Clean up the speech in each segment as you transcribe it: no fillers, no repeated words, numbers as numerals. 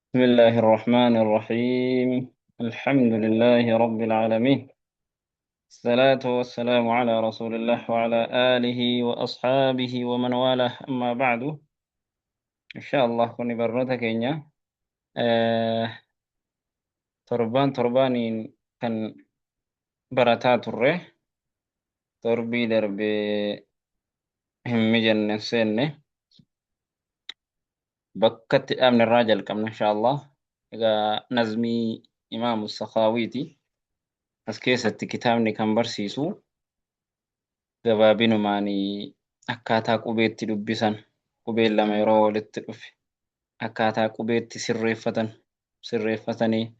بسم الله الرحمن الرحيم. الحمد لله رب العالمين، الصلاة والسلام على رسول الله وعلى آله وأصحابه ومن والاه. أما بعد، إن شاء الله كوني برنوتا كينيا تربان ترباني كان براتات الره تربي دربي هم جن سنه بكت أمن الراجل كم إن شاء الله. إذا نظمي إمام السخاويتي as keessatti kitaabni kan barsiisu gabaabinumaanii akkaataa qubeetti dubbisan, qubeen lama yeroo walitti dhufe akkaataa qubeetti sirreeffatan, sirreeffatanii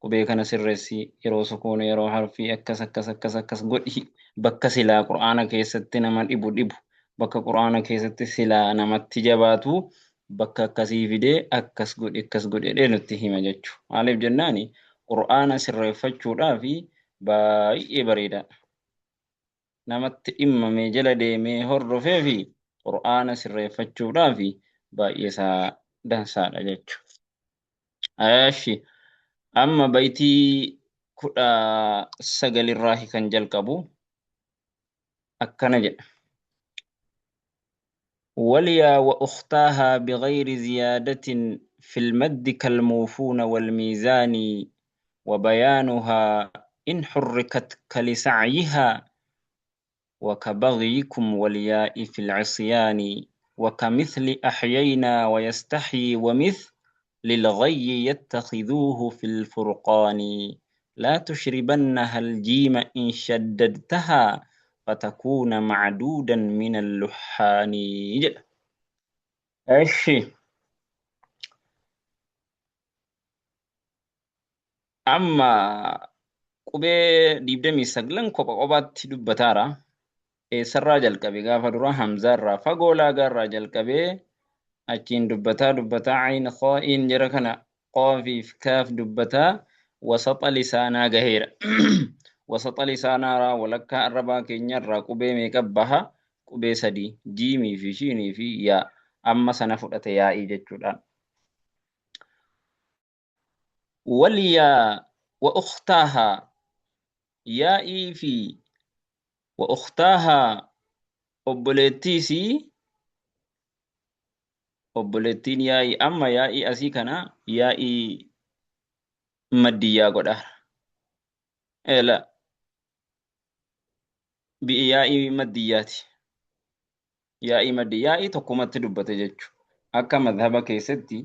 qubee kana sirreessi, yeroo sukuun, yeroo harfii akkas akkas akkas akkas godhi, bakka silaa qur'aana keessatti nama dhibu dhibu, bakka qur'aana keessatti silaa namatti jabaatu bakka akkasii fidee akkas godhi akkas godhi jedhee nutti hima jechuudha. Maaliif jennaani qur'aana sirreeffachuudhaaf baay'ee bareedaadha. Namatti dhimmamee jala deemee hordofee fi qur'aana sirreeffachuudhaaf baay'ee isaa dansaadha jechuudha. Eshi amma baytii 19 irraa kan jalqabu akkana jedha. وليا وأختاها بغير زيادة في المد كالموفون والميزان، وبيانها إن حركت كلسعيها وكبغيكم والياء في العصيان، وكمثل أحيينا ويستحيي، ومثل للغي يتخذوه في الفرقان، لا تشربنها الجيم إن شددتها فتكون معدودا من اللحان. إيش أما qubee 29 kopha kophaatti dubbataara. Eessarraa jalqabe? Gaafa dura hamzaarraa fagoo laagaarraa jalqabee achiin dubbataa dubbataa ayn khaa'iin jara kana qaafiif kaaf dubbataa wasaxa lisaanaa gaheera. Wasaxa lisaanaaraa walakkaa arrabaa keenyarraa qubee meeqa baha? Qubee sadii, jiimii fi shiinii fi yaa. Amma sana fudhate yaa'ii jechuudhaan. Waliyaa wa ukhtaahaa yaa'ii fi wa ukhtaahaa obboleettiisii, obboleettiin yaa'ii amma yaa'ii asii kana yaa'ii maddiyyaa godhaara. Eela bi'i yaa'ii maddiyyaati. Yaa'ii maddii yaa'ii tokkumatti dubbate jechuudha. Akka madhaba keessatti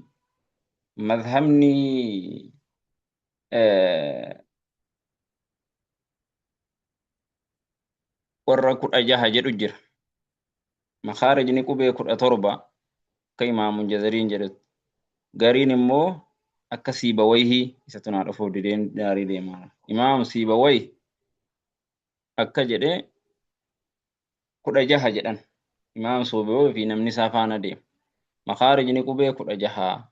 madhabni warra 16 jedhu jira. Makaarijni qubee 17 akka Imaamu Jazariin jedhutti. Gariin immoo akka Siibawayhii isa tunaa dhufuuf dideen daarii deemaa. Imaam Siibawayh akka jedhe 16 jedhan. Imaam Siibawayh fi namni isaa faana deema. Makaarijni qubee 16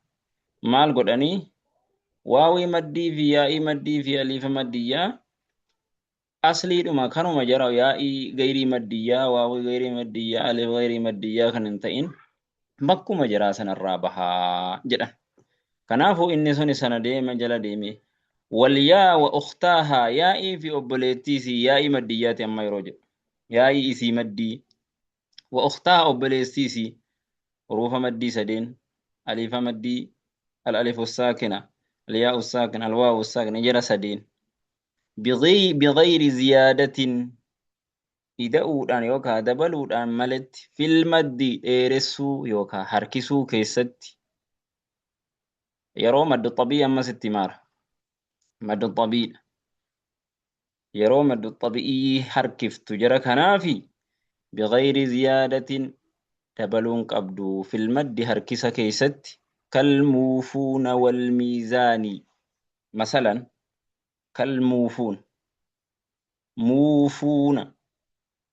maal godhanii waawii maddii fi yaa'ii maddii fi aliifa maddiyyaa asliidhuma kanuma jara yaa'ii gayrii maddiyyaa, waawii gayrii maddiyyaa, aliif gayrii maddiyyaa kan hin ta'in bakkuma jaraa sanarraa bahaa jedhan. Kanaafuu inni suni sana deema jala deeme. Wal yaa wa ukhtaahaa yaa'ii fi obboleettii isii, yaa'ii maddiyyaati amma yeroo jedhu. Yaa'ii isii maddii wa ukhtaahaa obboleettii isii, huruufa maddii sadeen, aliifa maddii, al alifu saakina, al yaa'u saakina, al waawu saakina jara sadeen. Bighayri ziyaadatin ida'uudhaan yookaan dabaluudhaan maletti, fil maddi dheeressuu yookaan harkisuu keessatti, yeroo maddu xabii ammas itti maara. Maddu xabiidha. Yeroo maddu xabi'ii harkiftu jara kanaafi bighayri ziyaadatin dabaluun qabdu fil maddi harkisa keessatti, kalmuufuuna wal miizaani, masalan kalmuufuun muufuuna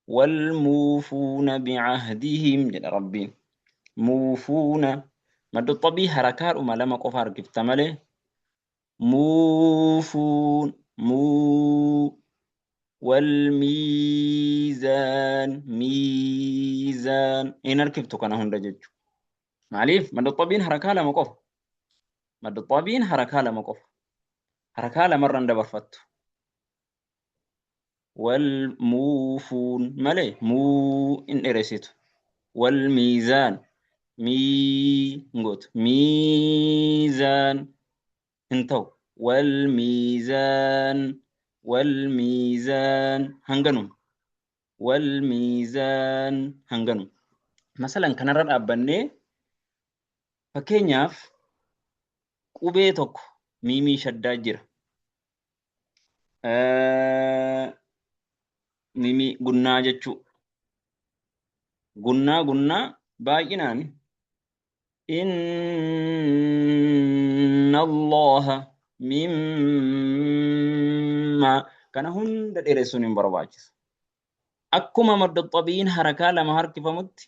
walmuufuuna bicahdihim jedha Rabbiin. Muufuuna maddu xabii harakaadhuma lama qofa harkifta malee muufuun muu walmiizaan miizaan hin harkiftu kana hunda jechu. Maaliif? Maddu xabiin harakaa lama qofa. Maddu xabiin harakaa lama qofa. Harakaa lamarra hin dabarfattu. Wal muufuun malee muu hin dheeressitu. Wal miizaan mii hin gootu. Miizaan hin ta'u. Wal miizaan wal miizaan hanganuma. Wal miizaan hanganuma. Masalan kanarra dhaabbannee fakkeenyaaf qubee tokko miimii shaddaa jira. Miimii gunnaa jechuu. Gunnaa gunnaa baay'inaan inna allaha mimma kana hunda dheeressuun hin barbaachisu. Akkuma madda xabiin harakaa lama harkifamutti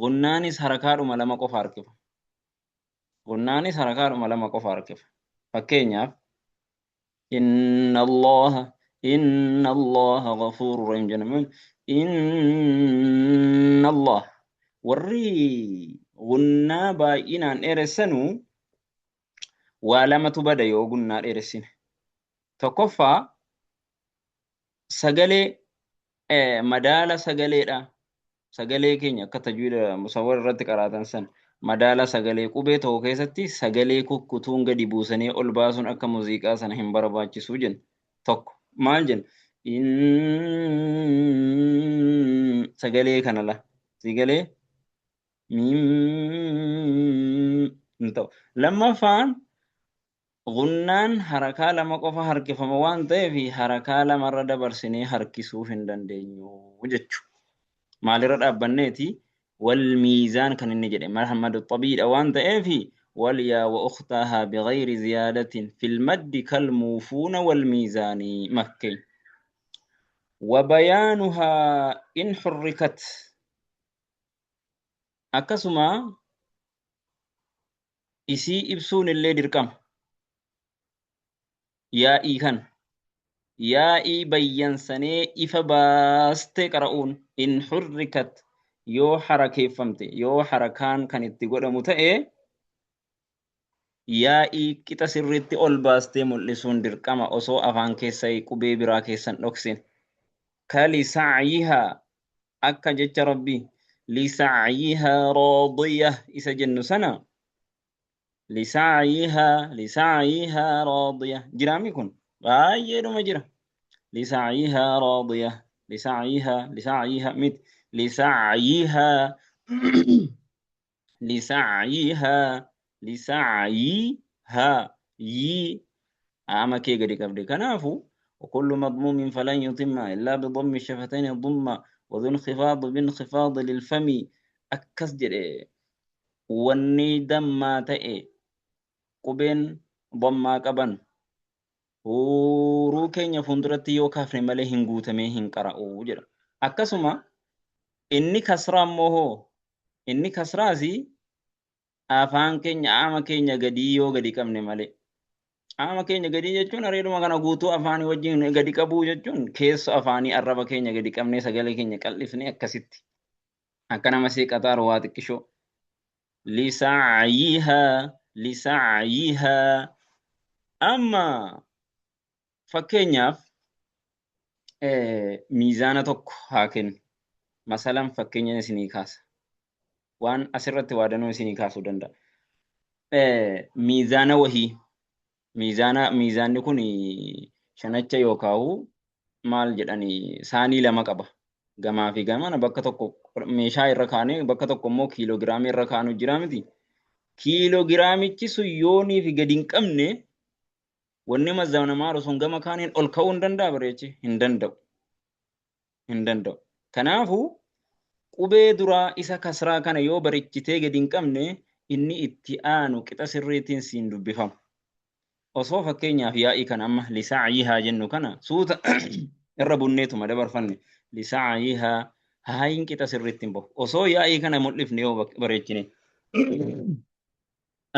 gunnaanis harakaadhuma lama qofa harkifa. Gunnaanis harakaadhuma lama qofa harkifa. Fakkeenyaaf inna allaha inna allaha ghafuurun rahiim jenna. Inna allah warri gunnaa baay'inaan dheeressanu waa lamatu bada yoo gunnaa dheeressine. Tokkoffaa sagalee madaala sagaleedha. Sagalee keenya akka tajwiida musawwar irratti qaraatan san madaala sagalee qubee tokko keessatti sagalee kukkutuun gadi buusanii ol baasuun akka muuziqaa sana hin barbaachisu jenna. Tokko maal jenna? Sagalee kana la sagalee miim hin ta'u. Lammaffaan Gunnaan harakaa lama qofa harkifama waan ta'eef harakaa lamarra dabarsinee harkisuu hin dandeenyu jechu. Maalirra dhaabbanneeti? Wal miizaan kan inni jedhe Muhammad xabiidha waan ta'eef wal yaa wa ukhtaahaa bighayri ziyaadatin fil maddi kal muufuuna wal miizaanii makkee. Wa bayaanuhaa in hurrikat akkasuma isii ibsuun illee dirqama. Yaa'ii kana yaa'ii bayyansanee ifa baastee qara'uun in hurrikat yoo harakeeffamte yoo harakaan kan itti godhamu ta'e yaa'ii qixa sirriitti ol baastee mul'isuun dirqama osoo afaan keessa qubee biraa keessan dhoksin. Kali sa'yihaa akka jecha Rabbii lisa'yihaa raadiyah isa jennu sana lisa'yihaa lisa'yihaa raadiyah jiraami kun baay'eedhuma jira lisa'yihaa raadiyah lisa'yihaa lisa'yihaa miti lisa'yihaa lisa'yihaa lisa'yihaa yii qaama kee gadi qabde kanaafu وكل مضموم فلن يتم إلا بضم الشفتين ضم وذو انخفاض بانخفاض للفم akkas jedhe wanni dammaa ta'e qubeen dammaa qaban huuruu keenya fuulduratti yoo kaafne malee hin guutamee hin qara'u jedha. Akkasuma inni kasraa immoo hoo inni kasraas afaan keenya qaama keenya gadii yoo gadi qabne malee. Qaama keenya gadii jechuun areeduma kana guutuu afaanii wajjin gadi qabuu jechuun keessa afaanii arraba keenya gadi qabnee sagalee keenya qal'ifnee akkasitti. Akka nama seeqataa waa xiqqishoo. Lisa'yihaa lisa'yihaa amma fakkeenyaaf miizaana tokko haa kennu. Masalan fakkeenya isinii kaasa. Waan asirratti waa danuu isinii kaasuu danda'a. Miizaana wahii miizaana miizaanni kun shanacha yookaan maal jedhani saanii lama qaba. Gamaa fi gamana bakka tokko meeshaa irra kaanee bakka tokko immoo kiiloogiraamii irra kaanu jira miti. Kiiloogiraamichi sun yoonii fi gadi hin qabne wanni mazzanamaaru sun gama kaaniin ol ka'uu hin danda'a bareechi hin danda'u. Hin danda'u. Kanaafuu qubee duraa isa kasraa kana yoo barechitee gadi hin qabne inni itti aanu qixa sirriitiin siin dubbifamu. Osoo fakkeenyaaf yaa'ii kana amma lisa'yihaa jennu kana suuta irra bunneetuma dabarfanne lisa'yihaa haayin qixa sirriitti hin bahu. Osoo yaa'ii kana mul'ifne yoo bareechine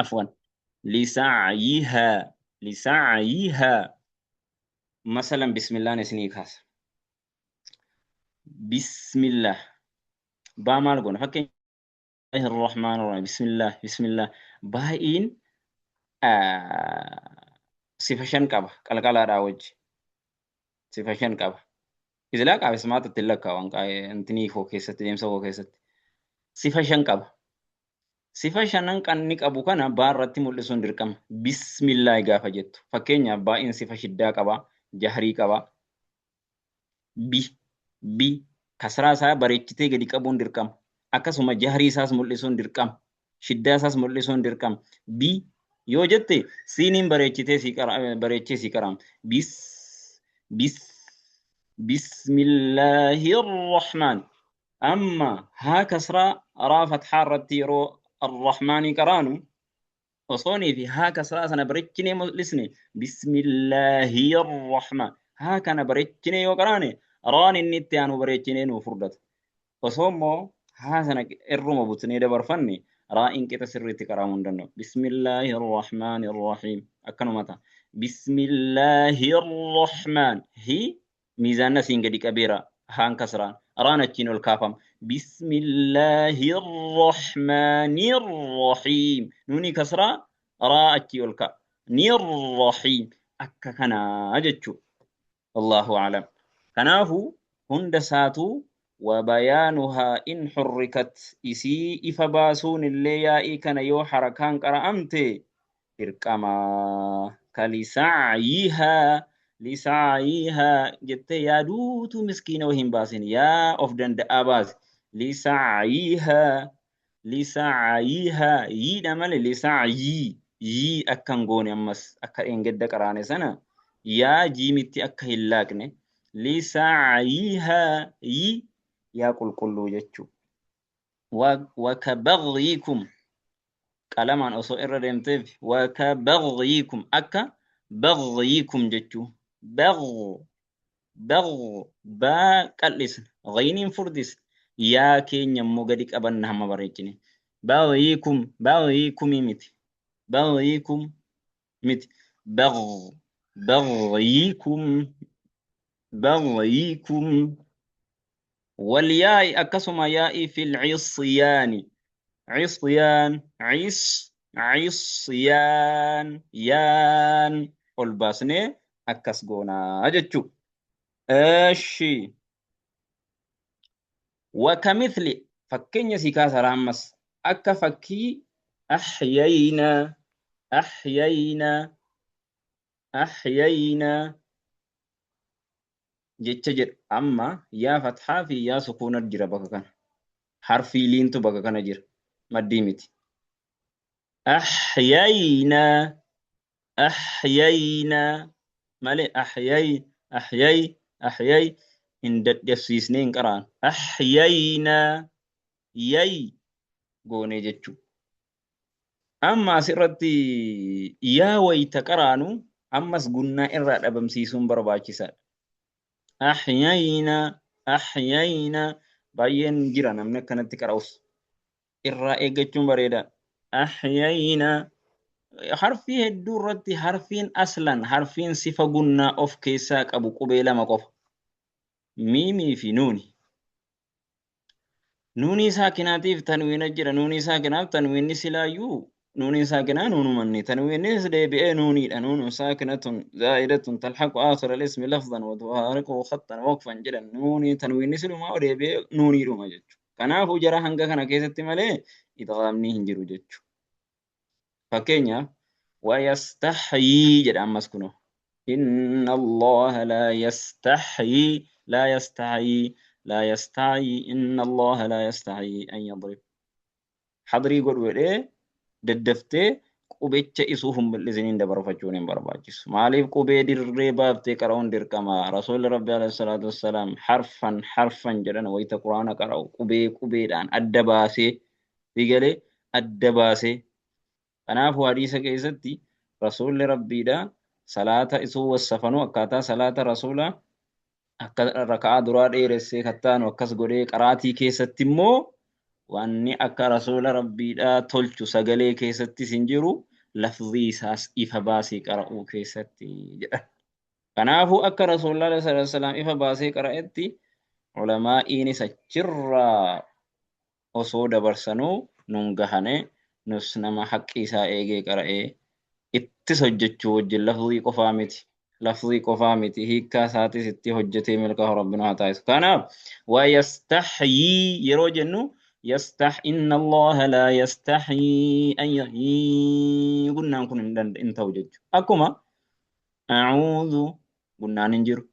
afwan lisa'yihaa lisa'yihaa masalan bismillaan isinii kaasa. Bismillah baa maal goona fakkeenya Bismillahir Rahmanir Rahim. Bismillah, Bismillah. Baay'een Sifa shan qaba qalqalaadhaa wajji sifa shan qaba. Izlaa qaaba ismaata itti lakkaa'u intinii koo keessatti deemsa koo keessatti sifa shan qaba. Sifa shanan qanni qabu kana baa irratti mul'isuun dirqama. Bismillaahi gaafa jettu. Fakkeenyaaf baa'in sifa shiddaa qaba, jahrii qaba. Bi, bi, kasraa isaa bareechitee gadi qabuun dirqama. Akkasuma jahrii isaas mul'isuun dirqama. Shiddaa isaas mul'isuun dirqama. Bi yoo jette siiniin bareechitee sii qara bareechee sii qaraama. Bis, bis, bismillaahirrahmaan. Amma haa kasraa raa fathaa irratti yeroo arrahmaanii qaraanu osoonii fi haa kasraa sana barechinee mul'isne bismillaahi arrahmaan haa kana barechinee yoo qaraane raan inni itti aanu barechinee nuu furdata. Osoo immoo haa sana irruma butnee dabarfanne raa'iin qixa sirriitti qaraamuu hin danda'u. Bismillaahi arrahmaani arrahiim akkanuma ta'a. Bismillaahi arrahmaan hi miizaanni asiin gadi qabeera haan kasraan raan achiin ol kaafama bismillaahi rrahmaani rrahiim nuuni kasraa raa achii ol ka'a ni rrahiim akka kanaa jechuu wallahu alam. Kanaafu hunda isaatuu wabayaanuhaa in hurrikat isii ifa baasuun illee yaa'ii kana yoo harakaan qara'amte dirqama. Ka lisa'yihaa lisa'yihaa jettee yaaduutu miskiina wahiin baasin yaa of danda'aa baasi lisa'yihaa lisa'yihaa yiidha malee lisa'yii yii akka hin goone ammas akka dheengadda qaraane sana yaa jiimitti akka hin laaqne lisa'yihaa yii yaa qulqulluu jechuu wa ka baghyikum qalamaan osoo irra deemteef wa ka baghyikum akka baghyikum jechuu bagh bagh baa qal'isna ghayniin furdisna yaa keenya immoo gadi qabanna hamma bareechine baghyikum baghyikumii miti baghyikum miti bagh baghyikum baghyikum wal yaa'i akkasuma yaa'ii fil cisyaani cisyaan cis cisyaan yaan ol baasnee akkas goonaa jechuu. Eshi wakamithli fakkeenya sii kaasara ammas akka fakkii ahyaynaa ahyaynaa ahyaynaa jecha jedhu amma yaa fathaa fi yaa sukuuna jira bakka kana. Harfii liintu bakka kana jira. Maddii miti. Ahyaynaa ahyaynaa malee ahyay ahyay ahyay hin dadhabsiisnee hin qaraan. Ahyaynaa yay goonee jechuu. Amma asirratti yaa wayita qaraanu ammas gunnaa irraa dhabamsiisuun barbaachisaadha. Ahyayna ahyayna baay'een jira namni akkanatti qara'us irraa eeggachuun bareedaadha. Ahyayna harfii hedduu irratti harfiin aslan harfiin sifa gunnaa of keessaa qabu qubee lama qofa. Miimii fi nuuni. Nuunii saakinaatiif tanwiina jira. Nuunii saakinaaf tanwiinni silaayyuu nuuniin saakinaa nuunumanni. Tanwiinnis deebi'ee nuuniidha. Nuunun saakinatun zaa'idatun talhaqu aakhira ismi lafzan wa tufaariqu khattan waqfan jedhan. Nuunii tanwiinni silumaa deebi'ee nuuniidhuma jechuudha. Kanaafuu jara hanga kana keessatti malee idghaamni hin jiru jechuudha. Fakkeenyaaf wayastahyii jedha ammas kunoo. Inna Allaha laa yastahyii laa yastahyii laa yastahyii inna Allaha laa yastahyii an yadrib. Hadrii godhu jedhee daddaftee qubecha isuu hin mul'isiniin dabarfachuun hin barbaachisu. Maaliif qubee dirree baaftee qara'uun dirqama. Rasuulli Rabbi alayhi salaatu wassalaam harfan harfan jedhan wayita Quraana qara'u qubee qubeedhaan adda baasee digalee adda baasee. Kanaafuu hadiisa keessatti rasuulli rabbiidha salaata isuu wassafanuu akkaataa salaata rasuulaa akka raka'aa duraa dheeressee kattaanu akkas godhee qaraatii keessatti immoo wanni akka rasuula rabbiidha tolchu sagalee keessattis hin jiru lafzii isaas ifa baasee qara'uu keessatti jedha. Kanaafuu akka rasuulli alayhi salaatu wassalaam ifa baasee qara'etti ulamaa'iinis achirraa osoo dabarsanuu nun gahane nus nama haqqii isaa eegee qara'ee Ittis hojjechuu wajjin lafzii qofaa miti. Lafzii qofaa miti. Hiikkaa isaatis itti hojjetee milkaa'u Rabbi nu haa taasisu. Kanaaf wa yastahyii yeroo jennu yastah inna Allaha laa yastahyii an gunnaan kun hin ta'u jechuudha. Akkuma a'uudhu gunnaan hin jiru.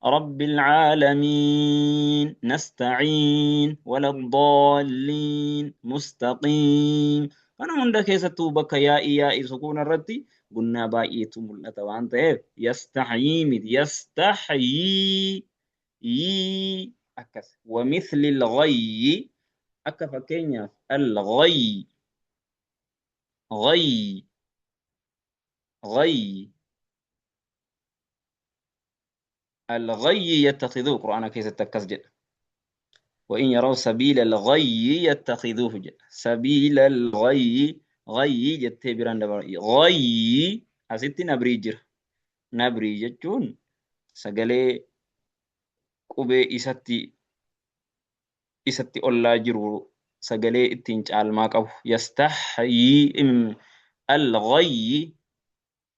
رب العالمين نستعين ولا الضالين مستقيم kana hunda keessattuu bakka yaa'ii yaa'ii sukuuna irratti gunnaa baay'eetu mul'ata waan ta'eef yastahyii miti yastahyii yii akkas wamithli lghayyi akka fakkeenyaaf alghayy ghayy ghayy الغي يتخذوه قرآن كيس تكس جد وإن يروا سبيل الغي يتخذوه جد سبيل الغي غي جت بيران دبر غي أستي نبري جر نبري جتون سجلي قبي إستي إستي الله جرو سجلي إتين ما قو يستحيي الغي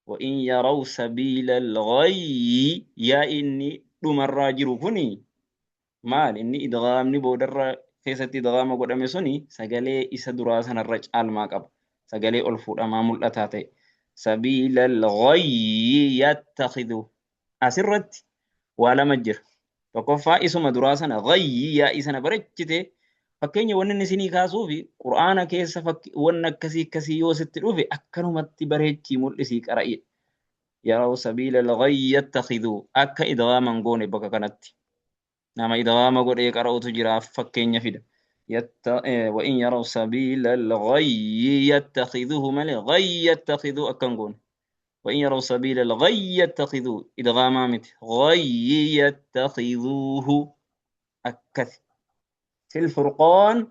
وإن يروا سبيل الغي يا إني دمر جرو كني maal inni idgaamni boodarra keessatti idgaama godhame suni sagalee isa duraa sanarra caalmaa qaba. Sagalee ol fuudhamaa mul'ataa ta'e. Sabiila al-ghayyi yattakhidhu. Asirratti waa lama jira. Tokkoffaa isuma duraa sana ghayyi yaa'ii sana barechite fakkeenya wanni inni isinii kaasuu fi qur'aana keessa wanni akkasii akkasii yoo sitti dhufe akkanumatti bareechii mul'isii qara'i. Yaraw sabiila al-ghayyi yattakhidhu akka idgaaman goone bakka kanatti. Nama idgaama godhee qara'utu jiraaf fakkeenya fida. وإن يروا سبيل الغي يتخذوه مالي غي يتخذوه أكن قول وإن يروا سبيل الغي يتخذوه إدغاما مت غي يتخذوه أكث في الفرقان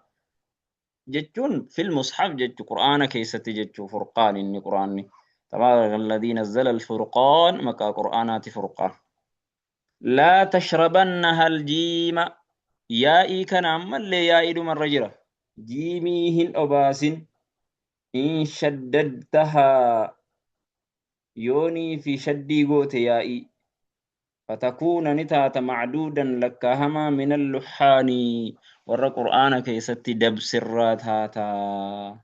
جتون في المصحف جت قرآن كيست جت فرقان إني قرآني تبارك الذي نزل الفرقان مكا قرآنات فرقان لا تشربنها الجيم yaa'ii kana ammallee yaa'ii dhumarra jira. Jiimii hin obaasin in shaddadtahaa yoonii fi shaddii goote yaa'ii fatakuuna ni taata macduudan lakkaahamaa min alluxaanii warra qur'aana keessatti dabsirraa taataa.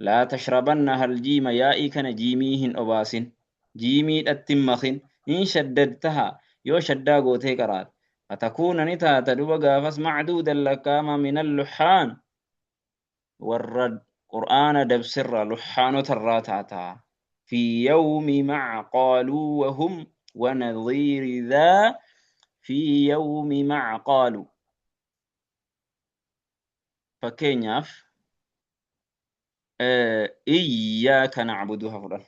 Laa tashrabannaha aljiima yaa'ii kana jiimii hin obaasin jiimiidhatti hin makin in shaddadtahaa yoo shaddaa gootee qaraate فتكون نتاتا دوبا غافس معدودا لكاما من اللحان والرد قرآن دبسر لحان تراتاتا في يوم مع قالوا وهم ونظير ذا في يوم مع قالوا فكينياف إياك نعبدها فرن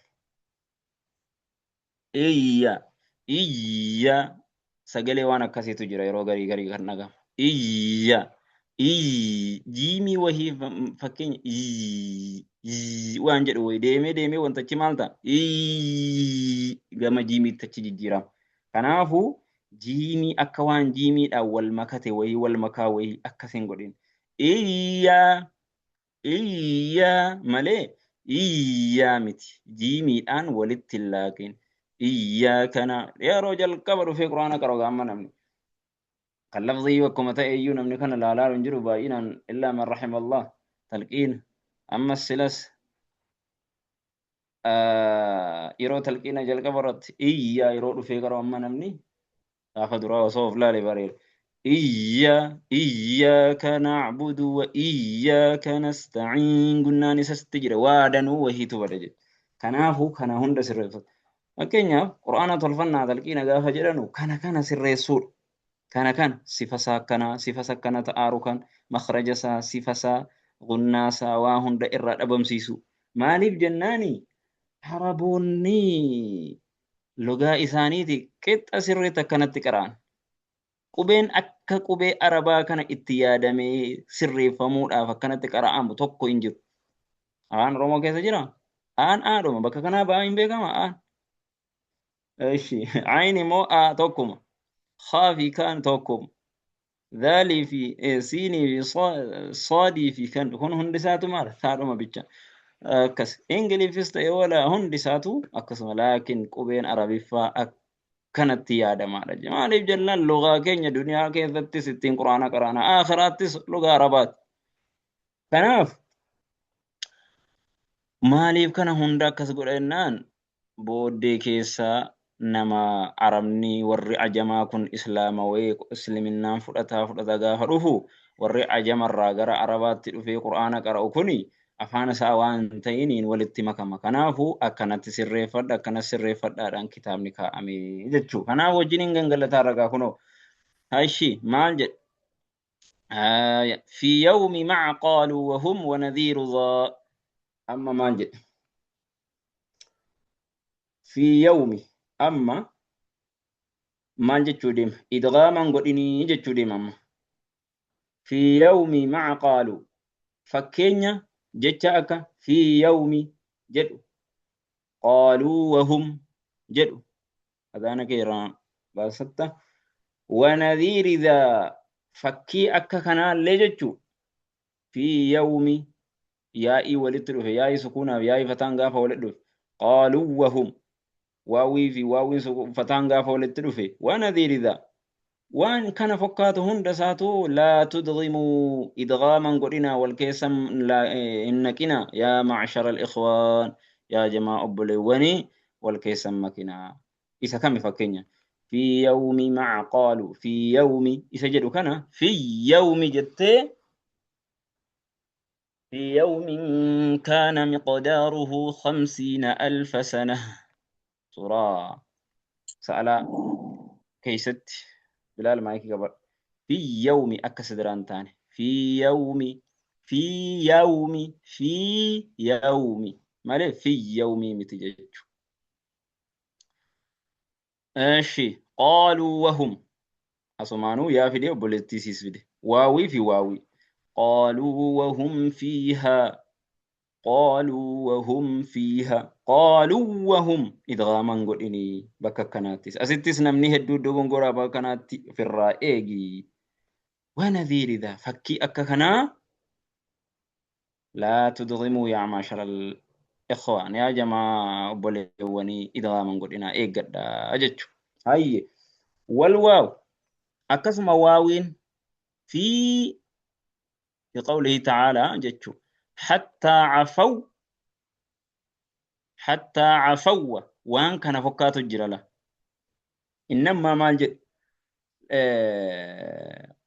إيا إيا sagalee waan akkasiitu jira yeroo garii garii kan dhaga'amu. Iyya iyyi jiimii wahii fakkeenya iyyi waan jedhu wayii deemee deemee wantichi maal ta'a? Iyyi gama jiimiitti achi jijjiirama. Kanaafuu jiimii akka waan jiimiidhaan wal makate wayii wal makaa wayii akkas hin godhin. Iyya iyya malee iyyaa miti jiimiidhaan walitti hin laaqin. Iyyaaka na yeroo jalqaba dhufee quraana qara'u gaama namni kan lafzii akkuma ta'e iyyuu namni kana laalaa hin jiru baay'inaan illaa man rahima Allah talqiina ammas silas yeroo talqiina jalqaba irratti iyyaa yeroo dhufee qara'u amma namni gaafa duraa osoo of laale bareeda. Iyya iyyaaka na'budu wa iyyaaka nasta'iin gunnaan isatti jira waa danuu wahiitu bada jedhe. Kanaafuu kana hunda sirreeffatu. Fakkeenyaaf qur'aana tolfannaa talqiina gaafa jedhanu kana kana sirreessuudha. Kana kana sifa isaa akkanaa sifa isaa akkana ta'aaru kan makhraja isaa sifa isaa gunnaa isaa waa hunda irraa dhabamsiisu. Maaliif jennaani Araboonni logaa isaaniiti qixxa sirriitti akkanatti qara'an. Qubeen akka qubee Arabaa kana itti yaadamee sirreeffamuudhaaf akkanatti qara'amu tokko hin jiru. Afaan Oromoo keessa jira? Aan aadhuma bakka kanaa ba'aa hin beekama aan. Eshi ayin immoo a tokkuma. Haa fi kaan tokkuma. Dhaalii fi siinii fi saadii fi kan kun hundi isaatu maal? Saadhuma bicha. Akkas Ingiliffis ta'e wala hundi isaatu akkasuma laakiin qubeen Arabiffaa akkanatti yaadamaadha. Maaliif jennaan lugaa keenya duniyaa keessattis ittiin quraana qaraana aakhiraattis lugaa Arabaati. Kanaaf maaliif kana hunda akkas godha jennaan booddee keessa nama Arabni warri ajamaa kun islaamawee isliminnaan fudhataa fudhataa gaafa dhufu warri ajamarraa gara Arabaatti dhufee qur'aana qara'u kuni afaan isaa waan hin ta'iniin walitti makama. Kanaafuu akkanatti sirreeffadha akkana sirreeffadhaadhaan kitaabni kaa'ame jechuu. Kanaaf wajjin hin gangalataa ragaa kunoo. Hashi maal jedhe? آية في يوم مع قالوا وهم ونذير ذا أما ما جد في يوم أما ما جد إدغاما قدني جد أما في يوم مع قالوا فكينيا جتاك في يوم جد قالوا وهم جد هذا أنا كيران بس ونذير ذا fakkii akka kanaallee jechuu fi yawmi yaa'ii walitti dhufe yaa'ii sukuunaaf yaa'ii fataan gaafa walitti dhufe qaaluu wahum waawii fi waawiin fataan gaafa walitti dhufe wanadhiiri dha waan kana fokkaatu hunda isaatu laa tudghimuu idghaaman godhina wal keessa hin naqina yaa macshara al-ikhwaan yaa jamaa obboleewwanii wal keessa hin makinaa isa kami fakkeenya fi yawmi maca qaalu fi yawmi isa jedhu kana fi yawmi jettee fi yawmin kaana miqdaaruhu 50,000 sana suuraa sa'alaa keessatti bilaal maayikii qabadhu fi yawmi akka sidiraan taane fi yawmi fi yawmi fi yawmi malee fi yawmi miti jechu Eshi qaaluu wahum asumaanuu yaa fide obboleettii siis fide waawii fi waawii qaaluu wahum fiihaa qaaluu wahum fiihaa qaaluu wahum idghaaman godhinii bakka akkanaattis asittis namni hedduu dogongoraa bakka kanaatti ofirraa eegi wanadhiiri dhaa fakkii akka kanaa laa tudghimuu yaa maashara al-ikhwaan yaa jamaa obboleewwanii idghaaman godhinaa eeggadhaa jechu. Hayye wal waaw akkasuma waawiin fi fi qawlihi ta'aalaa jechu hattaa cafaw hattaa cafawwa waan kana fokkaatu jira la innammaa maal jedhe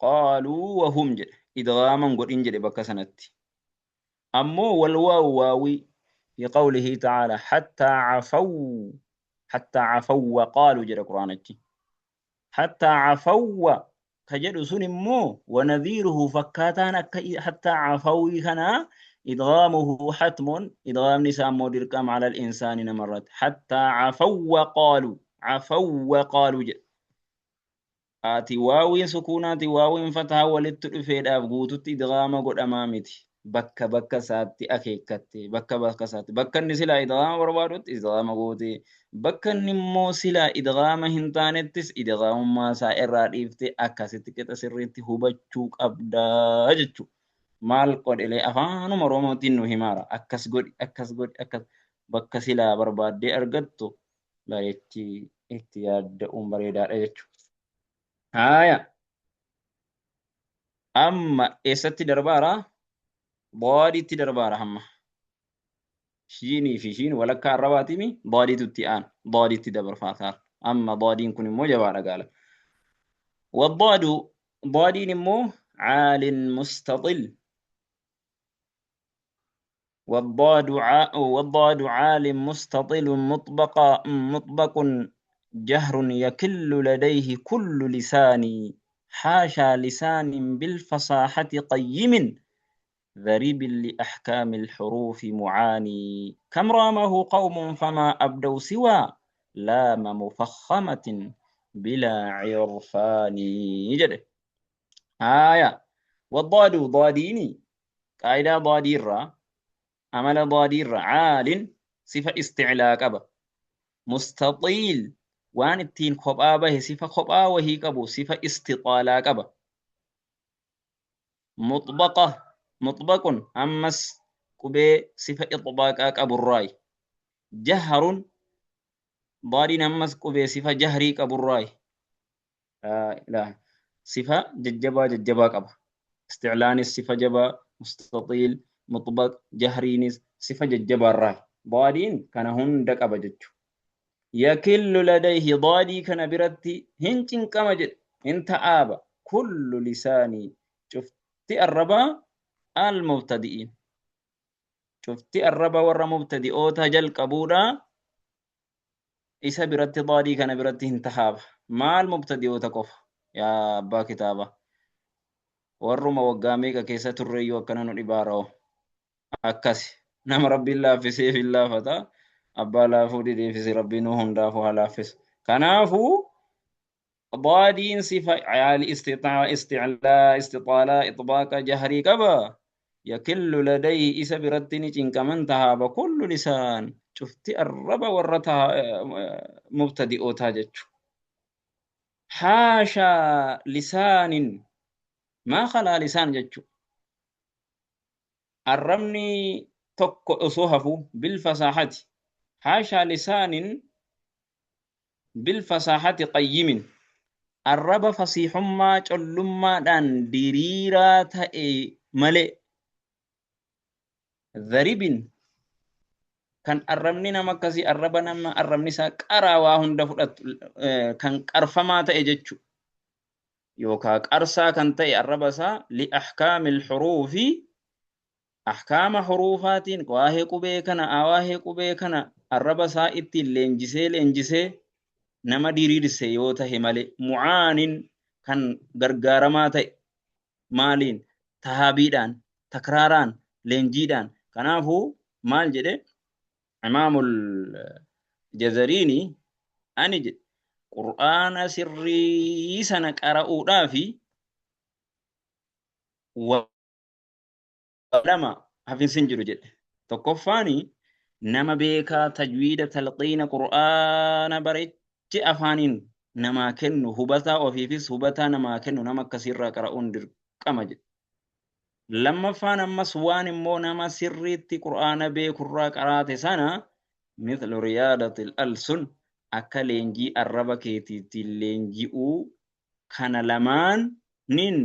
qaaluu wahum jedhe idghaaman godhin jedhe bakka sanatti ammoo wal waawu waawii fi qawlihi ta'aala hattaa cafaw hattaa cafawwa qaaluu jedha qur'aanichi hattaa cafawwa ka jedhu sun immoo wanadhiiruhu fakkaataan akka hattaa cafawwii kanaa idghaamuhu hatmun idghaamni isaa immoo dirqama ala al-insaani namarratti hattaa cafawwa qaaluu cafawwa qaaluu jedha Ati waawiin sukuunaati waawiin fataa walitti dhufeedhaaf guututti idghaama godhamaa miti. Bakka bakka isaatti akeekkatte bakka bakka isaatti bakka inni silaa idghaama barbaadutti idghaama goote bakka inni immoo silaa idghaama hin taanettis idghaamummaa isaa irraa dhiifte akkasitti qixa sirriitti hubachuu qabdaa jechuudha. Maal godhelee afaanuma Oromootiin nu himaara akkas godhi akkas godhi akkas bakka silaa barbaaddee argattu bareechi itti yaadda'uun bareedaadha jechuudha. Haaya amma eessatti darbaara? Daadiitti darbaara hamma. Shiinii fi shiin walakkaa arrabaatiimi daadiitu itti aana. Daadiitti dabarfaataara. Amma daadiin kun immoo jabaadha gaala. Waddaadu daadiin immoo caalin mustaxil والضاد والضاد عال مستطيل مطبق مطبق جهر يكل لديه كل لسان حاشا لسان بالفصاحة قيم ذريب لأحكام الحروف معاني كم رامه قوم فما أبدوا سوى لام مفخمة بلا عرفان جده آية والضاد ضاديني قاعدة ضاديرة amala daadiirra caalin sifa isticlaa qaba mustaxiil waan ittiin kophaa bahe sifa kophaa wahii qabu sifa istixaalaa qaba muxbaqa muxbaqun ammas Qubee sifa ixbaaqaa qaburraayi. Jaharun daadiin ammas qubee sifa jahrii qaburraayi. Laa ilaaha. Sifa jajjabaa jajjabaa qaba. Isticlaanis sifa jabaa, mustaxiil, muxbaq, jahriinis sifa jajjabaarraayi. Daadiin kana hunda qaba jechu. Yakillu ladayhi daadii kana biratti hin cinqama jedhe, hin ta'aaba. Kullu lisaanii cufti arrabaa al-mubtadi'iin. Cufti arraba warra mubtadi'oota jalqabuudha isa biratti daadii kana biratti hin tahaaba. Maal mubtadi'oota qofa yaa abbaa kitaaba. Warruma waggaa meeqa keessa turreeyyuu akkana nu dhibaara'o. Akkasi nama Rabbiin laaffiseef hin laafata. Abbaa laafuu dideefis Rabbiin nu hundaafuu haa laaffisu. Kanaafuu daadiin sifa caali istixaa isticlaa istixaalaa ixbaaqa jahrii qaba. Yakillu ladayhi isa biratti ni cinqaman tahaaba kullu lisaan cufti arraba warra taha mubtadi'ootaa jechu. Haashaa lisaanin maa khalaa lisaan jechu. Arrabni tokko osoo hafu bil fasaahati haashaa lisaanin bil fasaahati qayyimin arraba fasiihummaa collummaadhaan diriiraa ta'e malee dharibin kan arrabni nama akkasii arraba nama arrabni isaa qaraa waa hunda fudhatu kan qarfamaa ta'e jechu yookaa qarsaa kan ta'e arraba isaa li ahkaamil huruufi ahkaama huruufaatiin waa'ee qubee kana waa'ee qubee kana arraba isaa ittiin leenjisee leenjisee nama diriirse yoo tahe malee mu'aanin kan gargaaramaa ta'e maaliin tahaabiidhaan takraaraan leenjiidhaan. Kanaafuu maal jedhe Imaamul Jazariini? Ani jedhe Qur'aana sirrii sana qara'uudhaafi waa lama hafinsi hin jiru jedhe. Tokkoffaani nama beekaa tajwiida talqiina Qur'aana bareeche afaaniin namaa kennu, hubataa ofiifis hubataa namaa kennu, nama akkasiirraa qara'uun dirqama jedhe. Lammaffaan ammas waan immoo nama sirriitti Qur'aana beekurraa qaraate sana mithlu riyaadatil alsun akka leenjii arraba keetiitiin leenji'uu kana lamaan nin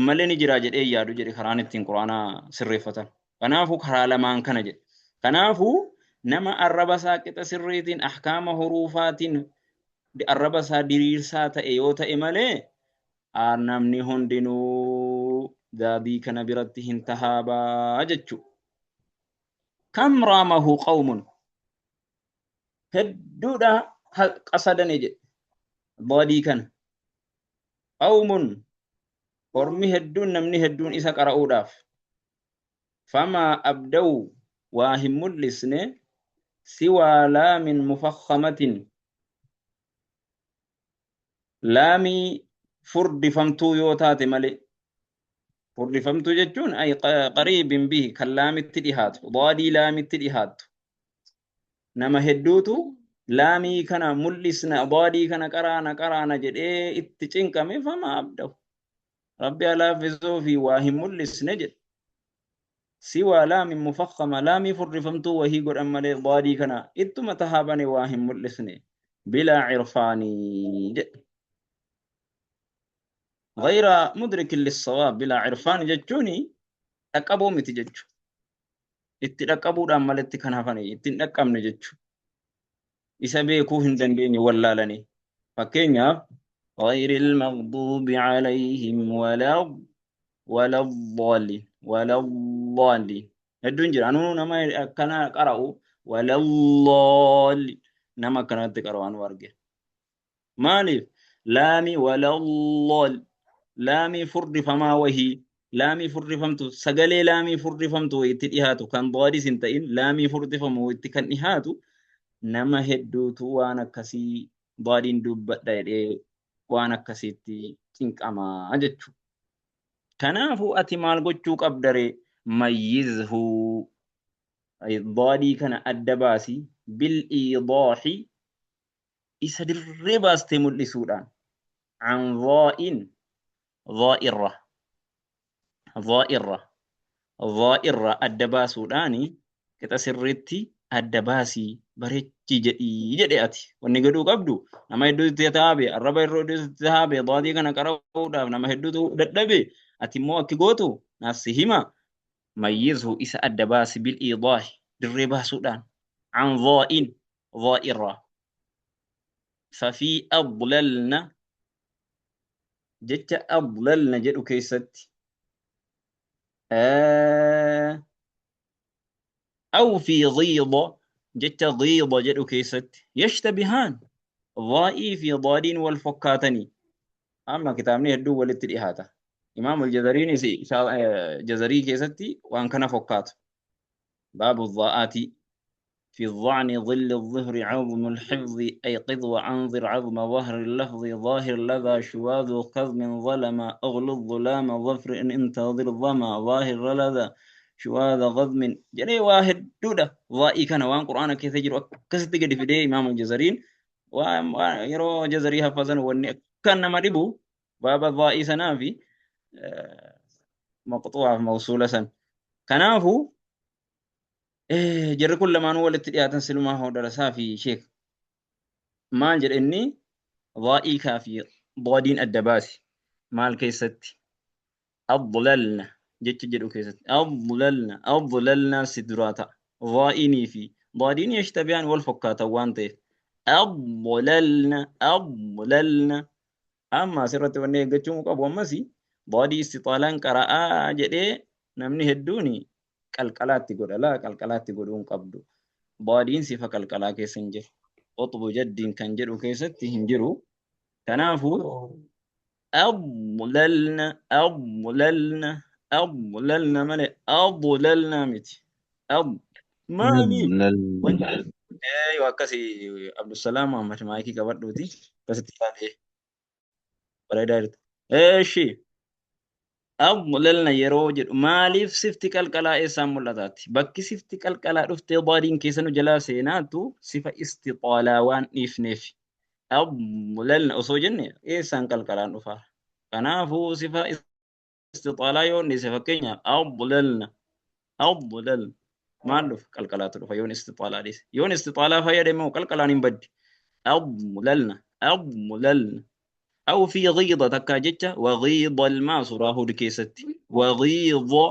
malee ni jira jedhee yaadu jedhe karaan ittiin Qur'aana sirreeffatan. Kanaafuu karaa lamaan kana jedhe. Kanaafuu nama arraba isaa qixa sirriitiin ahkaama huruufaatiin arraba isaa diriirsaa ta'e yoo ta'e malee namni hundinuu daadii kana biratti hin tahaabaa jechuu. Kam raamahu qawmun hedduudha qasadane jedhe daadii kana. Qawmun ormi hedduun namni hedduun isa qara'uudhaaf. Famaa abdawu waa hin mul'isne siwaa laamin mufakhamatin laamii furdifamtuu yoo taate malee. Furdifamtuu jechuun ay qariibin bihi kan laamitti dhihaatu, daadii laamitti dhihaattu. Nama hedduutu laamii kana mul'isna, daadii kana qaraana qaraana jedhee itti cinqame. Fama abdahu Rabbi haa laaffisuu fi waa hin mul'isne jedhe. Siwaa laamin mufakhama laamii furdifamtuu wahii godhan malee daadii kana ittuma tahaa bane waa hin mul'isne bilaa irfaanii jedhe. Ghayra mudrikin lissawaab bilaa irfaan jechuun dhaqqabuu miti jechu. Itti dhaqqabuudhaan maletti kan hafane itti hin dhaqqabne jechu. Isa beekuu hin dandeenye wallaalanii. Fakkeenyaaf ghayril maghduubi alayhim wala dhalliin wala dhalliin hedduun jira. Anuu nama akkana qara'u wala dhalliin nama akkanatti qara'u anuu arge. Maaliif? Laamii wala dhal laamii furdifamaa wahii laamii furdifamtu sagalee laamii furdifamtu wayitti dhihaatu kan daadis hin ta'in laamii furdifamu wayitti kan dhihaatu nama hedduutu waan akkasii daadiin dubbadha jedhee waan akkasiitti cinqamaa jechuudha. Kanaafuu ati maal gochuu qabdaree? Mayyizhu daadii kana adda baasi bil iidaahi isa dirree baastee mul'isuudhaan an dhaa'in dhaa'irra dhaa'irra Dhaa irraa adda baasuudhaani qixa sirriitti adda baasii bareechii jedhii jedhe. Ati wanni godhuu qabdu, nama hedduutu itti taabe, arraba hedduutu itti taabe, daadii kana qara'uudhaaf nama hedduutu dadhabe. Ati immoo akki gootu naaf si hima: mayyizhu, isa adda baasi, bil iidaahi, dirree baasuudhaan, an dhaa'in, dhaa irraa. Fafii adlalna, jecha adlalna jedhu keessatti, aw fi ghiida, jecha ghiida jedhu keessatti, yashtabihaan, dhaa'ii fi daadiin wal fokkaatanii. Amma kitaabni hedduu walitti dhihaata. Imaam al-Jazariinis Jazarii keessatti waan kana fokkaatu. Baabu dhaa'aati في الظعن ظل الظهر عظم الحفظ أيقظ وأنظر عظم ظهر اللفظ ظاهر لذا شواذ كظم ظلم أغل الظلام ظفر إن انتظر ظما ظاهر لذا شواذ غظم جري واحد دودة ضائي كان وان قرآن كيف يجري كست قد في دي إمام الجزرين ويرو جزري حفظا واني كان ما ربو باب الضائي سنافي مقطوعة موصولة سن. كنافو jarri kun lamaanuu walitti dhiyaatan silumaa hoo darasaa fi sheek maal jedhe inni? Dhaa'ii kaa fi daadiin adda baasi. Maal keessatti? Adlalna jecha jedhu keessatti. Adlalna, adlalna si duraa ta'a. Dhaa'iinii fi daadiin yashtabiyaan, wal fakkaatan waan ta'eef. Adlalna, adlalna. Amma asirratti wanni eeggachuu qabu ammas daadii istixaalaan qara'aa jedhee namni hedduun qalqalaatti godha. Laa, qalqalaatti godhuu hin qabdu. Daadiin sifa qalqalaa keessa hin jiru. Qutbu jaddiin kan jedhu keessatti hin jiru. Kanaafuu adlalna, adlalna, adlalna malee adlalna miti. Ad maaliif? Eeyyuu, akkasi. Abdusalaam Muhammad, maayikii qabadhuuti akkasitti ilaalee bareedaa jirtu. Eeshi, adlalna yeroo jedhu maaliif sifti qalqalaa eessaan mul'ataatti? Bakki sifti qalqalaa dhuftee daadiin keessa nu jalaa seenaatu sifa istixaalaa waan dhiifneef. Adlalna osoo jenne eessaan qalqalaan dhufaa? Kanaafuu sifa istixaalaa yoo dhiise, fakkeenyaaf adlalna, adlalna, maal dhufa? Qalqalaatu dhufa yoon istixaalaa dhiise. Yoon istixaalaa fayyadame immoo qalqalaan hin baddi. Adlalna, adlalna. Aw fi ghiida, takkaa jecha waghiida almaa, suuraa Huud keessatti. Waghiida,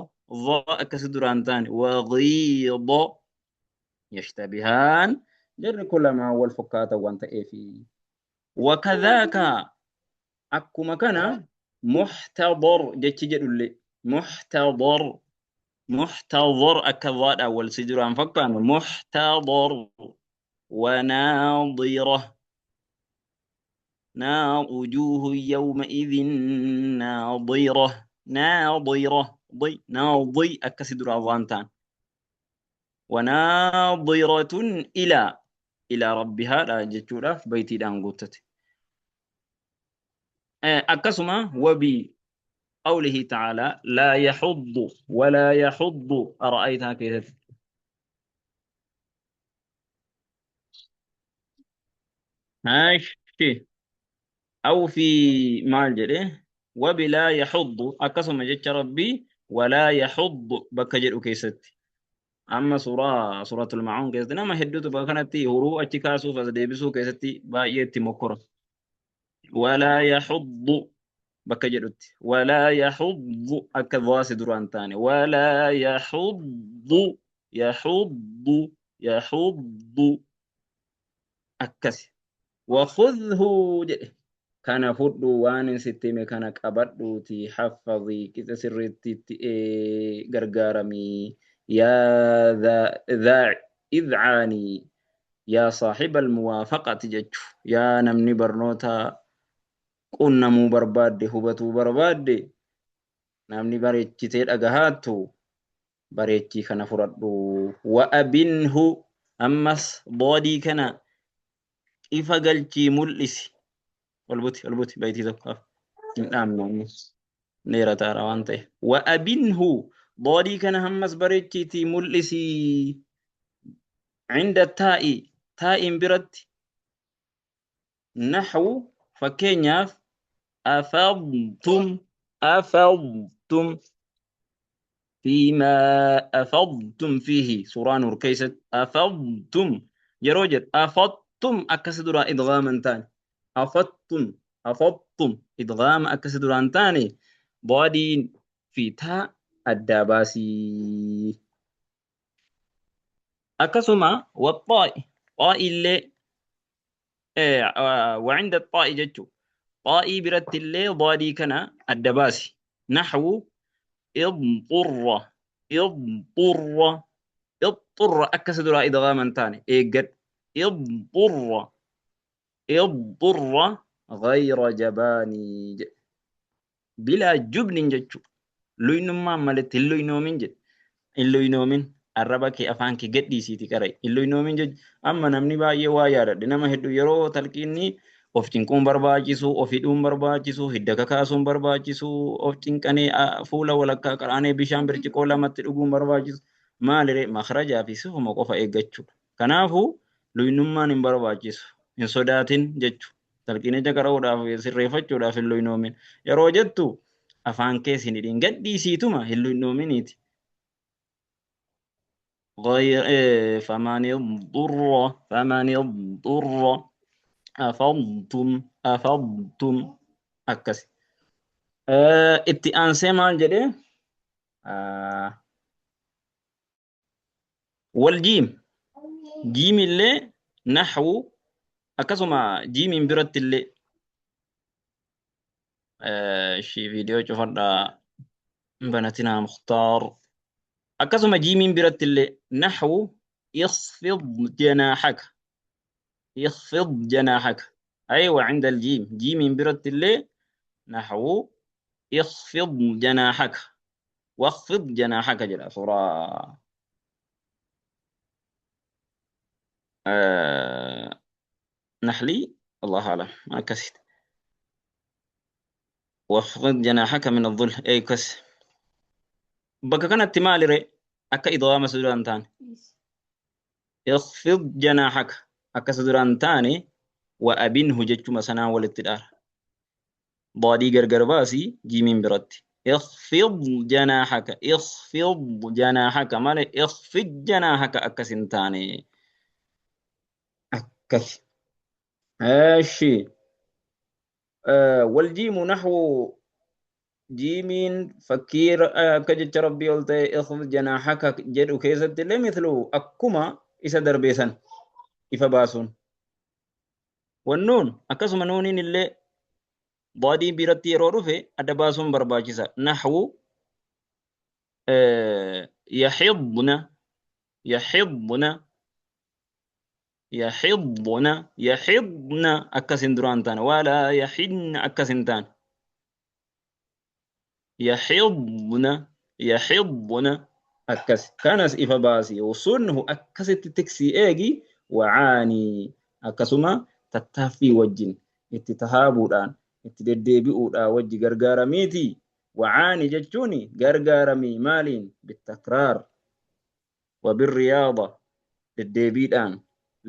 dha akkasi duraan taane. Waghiida yashtabihaan, jarri kun lamaan wal fakkaatan waan ta'eefi. Wakadhaaka, akkuma kana, muhtadar jechi jedhullee, muhtadar, muhtadar, akka dhaadhaan wal si duraan fakkaannu. Muhtadar wanaadira naa wujuuhu yawma idhin naadira, naadira, di naadi akkasi duraan waan ta'an. Wanaadiratun ilaa, ilaa rabbihaadha jechuudhaaf baytiidhaan guuttate. Akkasuma wabii qawlihi ta'aalaa laa yaxuddu walaa yaxuddu ara'aytaa keessatti. Haashi, aw fi maal jedhe? Wabi laa yaxuddu, akkasuma jecha rabbii walaa yaxuddu bakka jedhu keessatti. Amma suuraa suuratul maa'uun keessatti nama hedduutu bakka kanatti huruu achi kaasuuf as deebisuu keessatti baay'ee itti mokkora. Walaa yaxuddu bakka jedhutti, walaa yaxuddu akka dhaasi duraan taane. Walaa yaxuddu, yaxuddu, yaxuddu akkasi. Wakhudhu jedhe, kana fudhu, waan hin sitti hime kana qabadhuuti haffadhi, qixa sirriitti itti gargaaramii. Yaa dhaa idcaanii, yaa saahiba almuwaafaqati jechu, yaa namni barnoota qunnamuu barbaadde, hubatuu barbaadde, namni bareechitee dhagahaattu, bareechii kana fudhadhu. Wa abinhu, ammas doodii kana ifa galchii mul'isi. Ol buti, ol buti, baytii tokko hin dhaamne, ammas dheerataara waan ta'e. Wa abinhu, doodii kana ammas bareechiitii mul'isi. Cinda taa'i, taa'iin biratti, naxwu, fakkeenyaaf afadtum, afadtum. فيما أفضتم فيه سورة نور كيست أفضتم yeroo jedhu أفضتم akkas duraa idgaama hin taane أفضتم أفضتم idgaama akkas duraa hin taane daadiin fi taa addaa baasii. Akkasuma والطاء طاء illee وعند الطاء jechuun طائي biratti illee daadii kana adda baasi. نحو اضطر اضطر اضطر akkas duraa idgaama hin taane eeggadhu اضطر اضطر غير جباني jedhe بلا جبن jechuudha. Luynummaan maletti hin luynoomin jedhe. Hin luynoomin arraba kee afaan kee gadhiisiiti qara'i. Hin luynoomin jechuudha. Amma namni baay'ee waa yaadadhe nama hedduu yeroo talqiinni of cinquun barbaachisu, of hidhuun barbaachisu, hidda kakaasuun barbaachisu, of cinqanee fuula walakkaa qaraanee bishaan birciqoo lamatti dhuguun barbaachisu. Maaliree makrajaa fi sifuma qofa eeggachuudha. Kanaafuu luynummaan hin barbaachisu. Hin sodaatin jechuudha. Talqiinicha qara'uudhaaf sirreeffachuudhaaf hin luynoomin. Yeroo jettu afaan kees hin hidhin gadhiisiituma hin luynoominiiti. غير إيه فمن اضطر فمن اضطر أفضتم أفضتم akkas. Itti aansee maal jedhee والجيم jiim illee naxwu akkasuma jiimiin biratti illee ishii viidiyoo cufadhaa banatinaa Mukhtaar akkasuma jiimiin biratti illee naxwu اخفض جناحك اخفض جناحك أيوة عند الجيم جيم biratti illee نحو اخفض جناحك واخفض جناحك jedha suuraa نحلي الله أعلم akkasitti واخفض جناحك من الظل أي كس bakka kanatti maalire akka idgaama duraan taane اخفض جناحك akkas duraan taane وأبنه jechuma sanaan walitti dhaara daadii gargar baasii jiimiin biratti اخفض جناحك اخفض جناحك malee اخفض جناحك akkas hin taane akkas. እሺ والجيم نحو jiimiin fakkii akka jecha rabbii ol ta'e اخفض جناحك jedhu keessatti illee مثله akkuma isa darbeessan ifa baasuun. والنون akkasuma nuuniin illee daadii biratti yeroo dhufe adda baasuun barbaachisa. نحو يحضن يحضن يحضن يحضن akkas hin duraan taane ولا يحن akkas hin taane يحضن يحضن akkas kanas ifa baasii وصنه akkasitti tiksii eegi وعاني akkasuma tattaaffii wajjin itti tahaabuudhaan itti deddeebi'uudhaan wajji gargaaramiiti. وعاني jechuun gargaaramii maaliin بالتكرار وبالرياضة deddeebiidhaan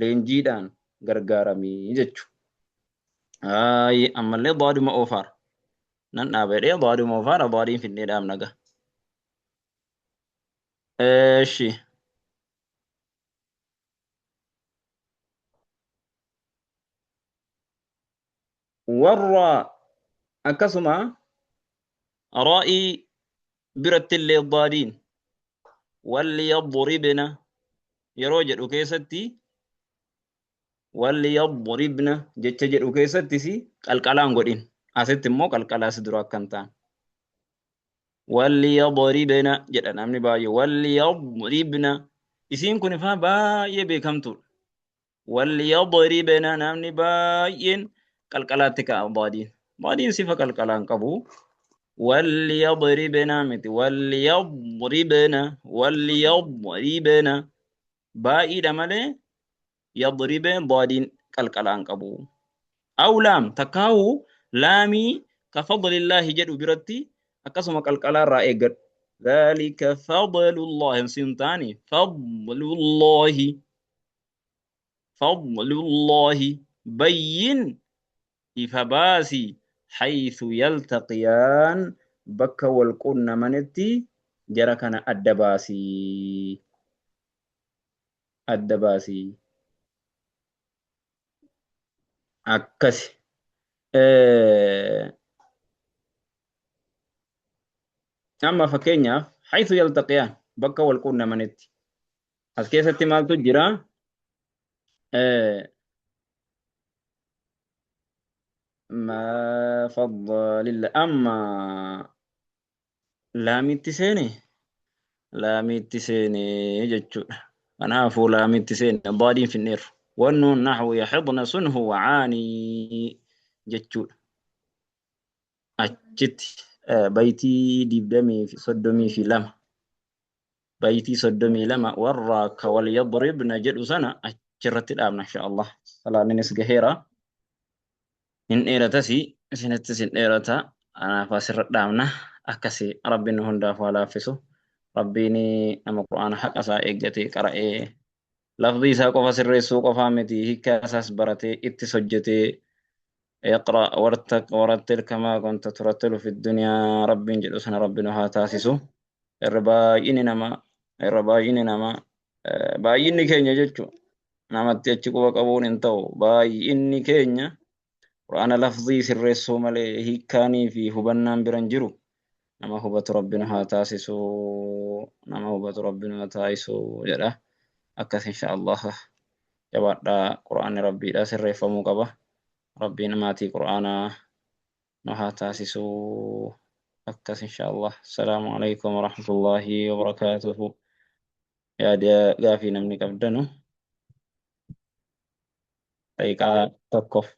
leenjiidhaan gargaaramii jechuudha. Ay ammallee daaduma oofaara. Nan dhaabadhee daaduma oofaara daadiin finnee dhaabna gaha. እሺ warra akkasuma raa'ii biratti illee daadiin وليضربن yeroo jedhu keessatti وليضربن jecha jedhu keessattis qalqalaan godhin asitti immoo qalqalaas dura akka hin taane وليضربن jedha namni baay'ee وليضربن isiin kun ifaa baay'ee beekamtuudha. وليضربن namni baay'een qalqalaatti ka'a daadiin daadiin sifa qalqalaan qabu. وليضربن miti وليضربن وليضربن baay'eedha malee يضربن daadiin qalqalaan qabu. أو لام takkaawu laamii كفضل الله jedhu biratti akkasuma qalqalaarraa eeggadhu. ذلك فضل الله sin taane فضل الله فضل الله بين ifa baasi حيث يلتقيان bakka wal qunnamanitti Jara kana adda baasii. Adda baasii. Akkasi. Amma fakkeenyaaf haythu yaltaqiyaan bakka wal quunnamanitti. As keessatti maaltu jira? Ma faddalilla amma laamitti seene laamitti seene jechuudha. Kanaafuu laamitti seene daadiin finneerru. Wannuun naxwu yaxidna sunhu wacaanii jechuudha. Achitti baytii 32 baytii 32 warra ka wal yadribna jedhu sana achirratti dhaabna insha Allah. Salaanninis gaheera. Hin dheeratasi isinittis hin dheerata. Kanaaf asirra dhaabna. Akkasi Rabbiin nu hundaaf haa laaffisu. Rabbiin nama Qur'aana haqa isaa eeggatee qara'ee lafzii isaa qofa sirreessuu qofaa miti hiikkaa isaas baratee ittis hojjetee iqra wartaq warattil kamaa kunta turattilu fi duniyaa Rabbiin jedhu sana Rabbi nu haa taasisu. Irra baay'inni nama irra baay'inni nama baay'inni keenya jechuun namatti achi quba qabuun hin ta'u baay'inni keenya Qur'aana lafzii sirreessuu malee hiikkaanii fi hubannaan bira hin jiru. Nama hubatu Rabbi nu haa taasisu. Nama hubatu Rabbi nu haa taasisu jedha. Akkas insha Allah. Jabaadhaa Qur'aanni Rabbiidha sirreeffamuu qaba. Rabbiin maatii Qur'aanaa nu haa taasisu. Akkas insha Allah. Assalaamu alaikum warahmatullahi wabarakaatuhu. Yaada gaafii namni qabdanu daqiiqaa tokkoof.